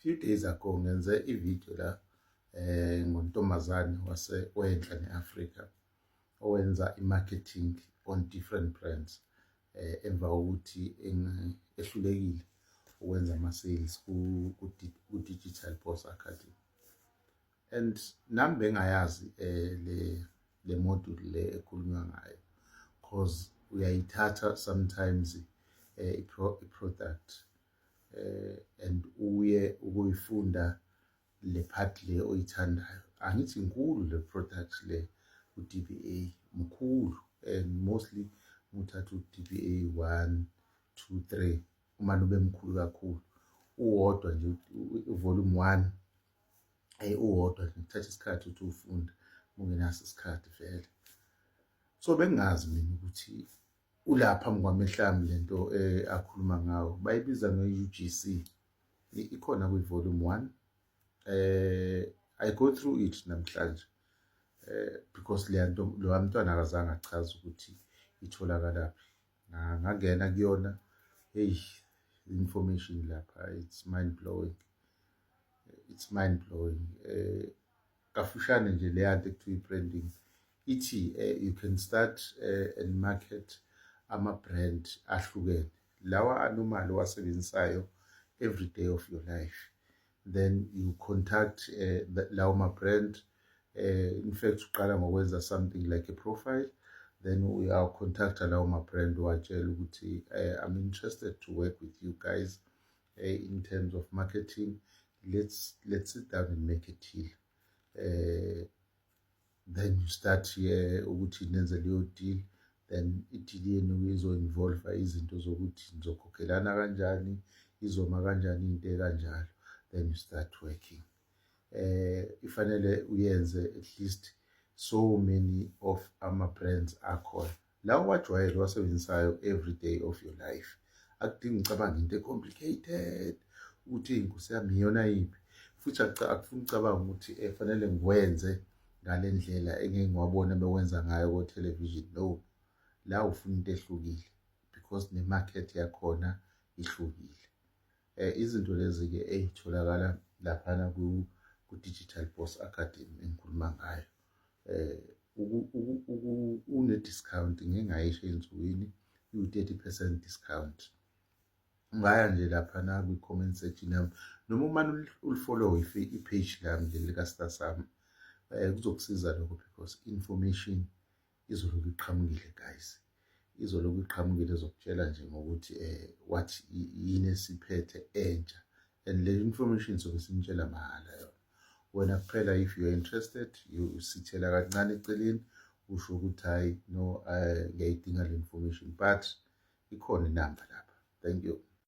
Few days ago ngenze i-video la ngontombazane wase wenhla ne-Afrika owenza i-marketing on different brands emva kokuthi ehlulekile ukwenza ama-sales ku-Digital Boss Academy. And nami bengayazi le module le ekhulunywa ngayo, cause uyayithatha sometimes i-product and uye ukuyifunda le part le oyithandayo. Angithi inkulu le product le, u-DBA mkhulu, and mostly uthatha u-DBA 1 2 3, umane ube mkhulu kakhulu. Uwodwa nje volume 1 uwodwa nje kuthatha isikhathi ukuthi ufunde ungenaso isikhathi vele. So bengingazi mina ukuthi ulapha phambi kwamehlo ami lento akhuluma ngawo, bayibiza nge-UGC, ikhona kwi-volume 1. I go through it namhlanje because le nto lo mntwana akazange achaze ukuthi itholakalaphi. Ngangena kuyona, hey, information lapha, it's mind blowing, it's mind blowing. Kafushane nje, le yanto ekuthiwa i-branding ithi you can start and market ama-brand ahlukene lawa anormal owasebenzisayo every day of your life. Then you contact lawo ma-brand. In fact, uqala ngokwenza something like a profile, then uyacontacta lawo ma-brand, uwatshela ukuthi "I'm interested to work with you guys in terms of marketing. Let's sit down and make a deal." Then you start here ukuthi nenze leyo deal. Then i-deal yenu izo-involve izinto zokuthi nizokhokhelana kanjani, izoma kanjani, into ekanjalo. Then you start working. Ifanele uyenze at least so many of ama-brands akhona lawo wajwayele owasebenzisayo every day of your life. Akudingi ucabanga into e-complicated ukuthi inkosi yami iyona yiphi, futhi akufuni ucabanga ukuthi fanele ngiwenze ngale ndlela engeke ngiwabone bewenza ngayo ko-television. No, la ufuna into ehlukile because ne-market yakhona ihlukile. Izinto lezi-ke ey'tholakala laphana ku-Digital Boss Academy engikhuluma ngayo, une-discount, ngike ngayisho ey'nsukwini, iwu-30% discount. Ungaya nje laphana kwi-comment section yami noma umane ulifollow i-page lami nje lika-Star Sam, kuzokusiza lokho because information izoloku iqhamukile, guys, izoloku iqhamukile, ezokutshela nje ngokuthi what yini esiphethe entsha. And le information sobe sinitshela mahhala yona wena kuphela. If you are interested, you sithela kancane eceleni, usho ukuthi hayi no, ngiyayidinga le information, but ikhona inamba lapha. Thank you.